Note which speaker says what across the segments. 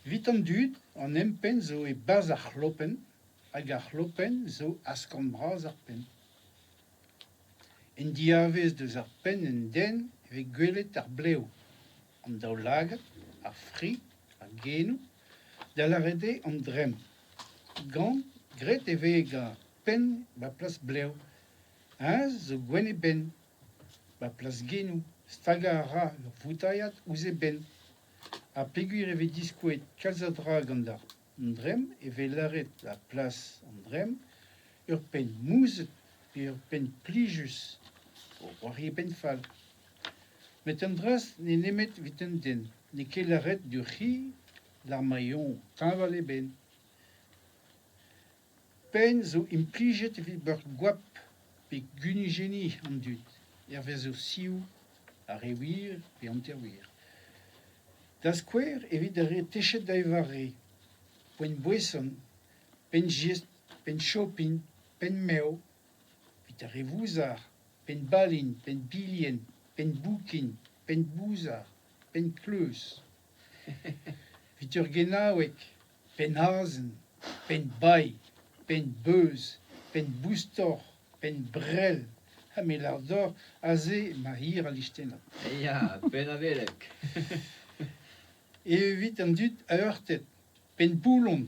Speaker 1: Evit an dud, an empenn zo e-barzh ar c'hlopenn hag ar c'hlopenn zo askorn bras ar penn. En diavaez eus ar penn un den e vez gwelet ar blev, an daoulagad, ar fri, ar genoù, da lâret eo an dremm. Gant graet e vez gant penn ba plas blev. Eñ zo gwenn e benn. Ba plas genoù, stagañ a ra ur voutailhad ouzh e benn. Ha peogwir e vez diskouezet kalz a dra gant an dremm e vez lâret ba plas an dremm ur penn mouzhet pe ur penn plijus o c'hoari e penn fall. Met an dra-se n'eo nemet evit un den, n'eo ket lâret d'ur c'hi lar mailhon teñval e benn. Penn zo implijet evit ober goap pe gunujenniñ an dud, hervez o sioù, ar re wir pe hanter-wir. Da skouer evit ar re techet da evañ re, poent boeson, penn-jestr, penn-chopin, penn-mev, evit ar re vouzar, penn-balin, penn-bilienn, penn-boukin, penn-bouzar, penn-kleuz. Evit ur genaoueg, Penn-azen, penn-bailh, penn-beuz, penn-boustor, penn-brell, ha me 'lâr deoc'h aze emañ hir al listennad.
Speaker 2: Ya, penn-avelek.
Speaker 1: Evit an dud aheurtet, penn-boulon,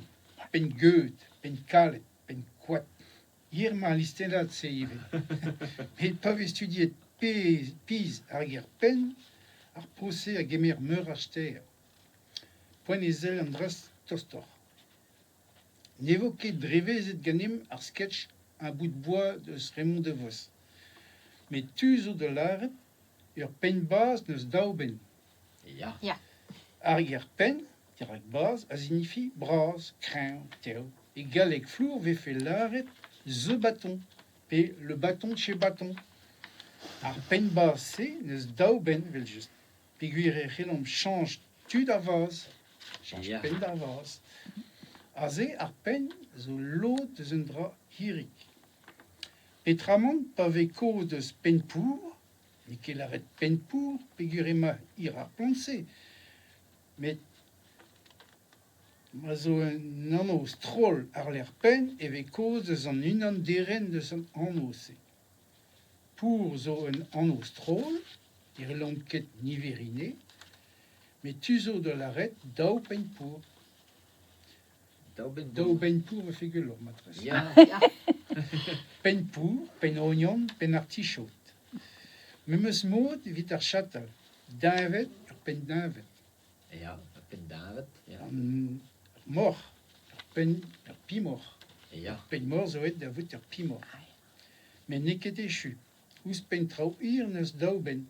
Speaker 1: penn-geud, penn-kalet, penn-koad. Hir emañ al listennad-se ivez. Met pa vez studiet pizh ar ger penn, ar prosez a gemer meur a ster. Poent eo sell an dra tostoc'h. Ne vo ket drevezet ganimp ar sketch Un bout de bois eus Raymond Devos. Met tu zo da lâret ur penn-bazh n'eus daou benn.
Speaker 2: Ya.
Speaker 3: Ya.
Speaker 1: Ar ger penn, dirak bazh, a signifi bras, kreñv, tev. E galleg flour 'vefe lâret the bâton pe le bâton chez bâton. Ar penn-bazh-se n'eus daou benn evel-just. Peogwir e c'hellomp chañch tu d'ar vazh, chañch penn d'ar vazh. Aze ar penn zo lod eus un dra hirik. Petramant pa vez kaoz eus penn-pour, n'eo ket lâret penn-pour peogwir emañ hir ar plant-se, met ma zo un anv stroll àr-lerc'h penn e vez kaoz eus an unan deren eus an anv-se. Pour zo un anv stroll, ne c'hellomp ket niveriñ anezhe, met tu zo da lâret daou penn pour.
Speaker 2: Daou benn
Speaker 1: Daou benn pour vefe gwelloc'h matreze.
Speaker 2: Ya.
Speaker 1: Penn pour, penn ognon, penn artichaod. Memes mod evit ar chatal, deñved, ur penn deñved.
Speaker 2: Ya, ur penn deñved, ya.
Speaker 1: An moc'h, ur penn ur pimoc'h.
Speaker 2: Ya.
Speaker 1: Ur penn-moc'h zo aet da vout ur pimoc'h. Met n'eo ket echu. Ouzhpenn traoù hir n'eus daou benn.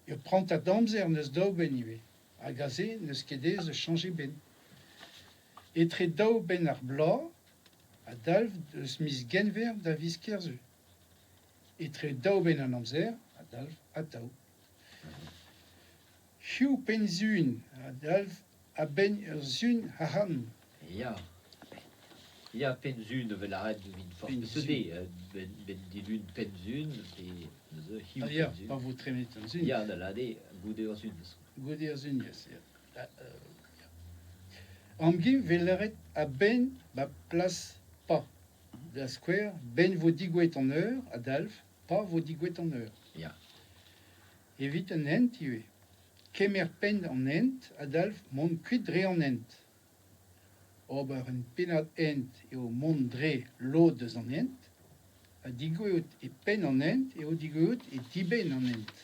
Speaker 1: Ur prantad amzer n'eus daou benn ivez, hag aze n'eus ket aes da chañj e benn. Etre daou benn ar bloaz a dalv eus miz Genver da viz Kerzu. Etre daou benn an amzer a dalv atav. Hiziv penn-sun a dalv a-benn ur sun ac'hann.
Speaker 2: Ya. Ya, penn-sun a vez lâret evit forzh peseurt eo. Benn dilun penn-sun pe neuze hiziv
Speaker 1: Ah ya,
Speaker 2: penn-sun.
Speaker 1: pa vo tremenet an sun.
Speaker 2: Ya, da lâret eo goude ur sun.
Speaker 1: Goude ur sun, yes. Ya. Amgin 'vez lâret a-benn 'ba plas pa. Da skouer, 'benn 'vo degouezhet an eur a dalv pa vo degouezhet an eur.
Speaker 2: Ya.
Speaker 1: Evit an hent ivez. Kemer penn an hent a dalv mont kuit dre an hent. Ober un pennad hent eo mont dre lod eus an hent, ha degouezhout e penn an hent eo degouezhout e dibenn an hent.